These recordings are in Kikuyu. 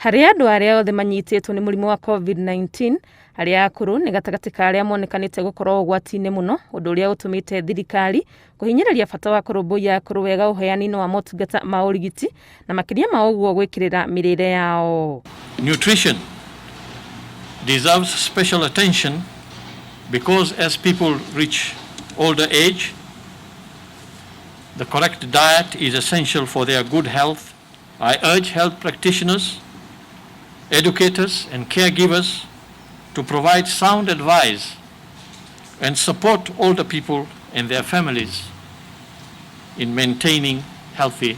Harĩ andũ arĩa othe manyitĩtwo nĩ mũrimũ wa COVID-19, arĩa akũrũ nĩ gatagatĩ ka arĩa monekanĩte gũkorwo ũgwati-inĩ mũno, ũndũ ũrĩa ũtũmĩte thirikari kũhinyĩrĩria bata wa kũrũmbũiya akũrũ wega ũheani-inĩ wa motungata ma ũrigiti na makĩria ma ũguo gwĩkĩrĩra mĩrĩre yao. Nutrition deserves special attention because as people reach older age, the correct diet is essential for their good health. I urge health practitioners, educators, and caregivers to provide sound advice and support older people and their families in maintaining healthy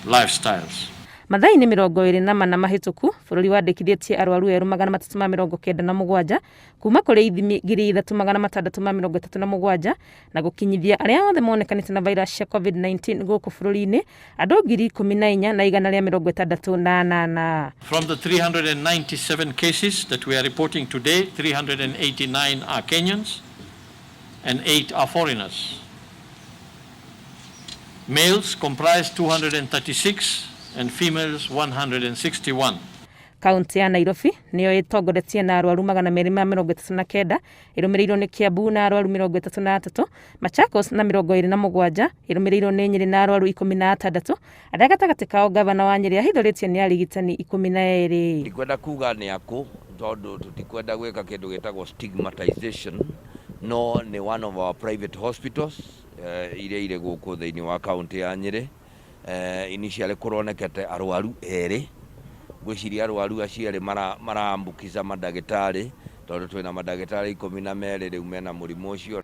lifestyles. Mathaa-inĩ 24 mahĩtũku, bũrũri wandĩkithĩtie arwaru erũ 397 kuma kũrĩ ithimi 3637 na gũkinyithia arĩa othe monekanĩte na virus cia COVID-19 gũkũ bũrũri-inĩ andũ 14,168. From the 397 cases that we are reporting today, 389 are Kenyans and 8 are foreigners. Males comprise 236 and females 161. Kaunti ya Nairobi nĩyo ĩtongoretie na arwaru 239, ĩrũmĩrĩirwo nĩ Kiambu na arwaru 33, Machakos na 27, ĩrũmĩrĩirwo nĩ Nyĩrĩ na arwaru 16, arĩa gatagatĩ kao ngavana wa Nyĩrĩ ahithũrĩtie nĩ arigitani 12. Ndikwenda kuga nĩ akũ tondũ tũtikwenda gwĩka kĩndũ gĩtagwo stigmatization, no nĩ one of our private hospitals iria irĩ gũkũ thĩinĩ wa kaunti ya Nyĩrĩ. Initially kũronekete arwaru erĩ, ngwĩciria arwaru acio erĩ maraambukiza mandagĩtarĩ tondũ twĩna mandagĩtarĩ 12 rĩu mena mũrimũ ũcio.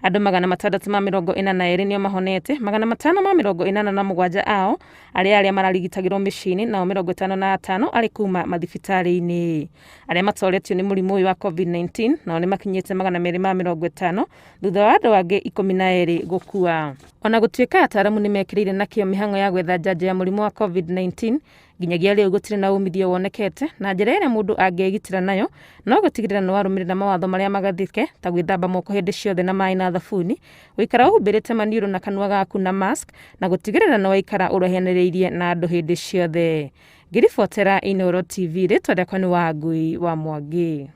Andũ 642 nĩo mahonete, 587 ao arĩa arĩa mararigitagĩrwo mĩciĩ-inĩ, nao 55 arĩ kuma mathibitarĩ-inĩ. Arĩa matoretio nĩ mũrimũ ũyũ wa COVID-19 nao nĩ makinyĩte 250 thutha wa andũ angĩ 12 gũkua. Ona gũtuĩka ataaramu nĩ mekĩrĩire na kĩo mĩhang'o ya gwetha njanjo ya mũrimũ wa COVID-19, nginyagia rĩu gũtirĩ na umithio wonekete, na njĩra ĩrĩa mũndũ angĩĩgitĩra nayo no gũtigĩrĩra nĩ warũmĩrĩra mawatho marĩa magathĩke ta gwĩthamba moko hĩndĩ ciothe na maĩ na thabuni, gũikara ũhumbĩrĩte maniũrũ na kanua gaku na mask, na gũtigĩrĩra nĩ waikara ũraihanĩrĩirie na andũ hĩndĩ ciothe. Ngĩribotera Inooro TV, rĩtwa rĩakwa nĩ Wangui wa Mwangi.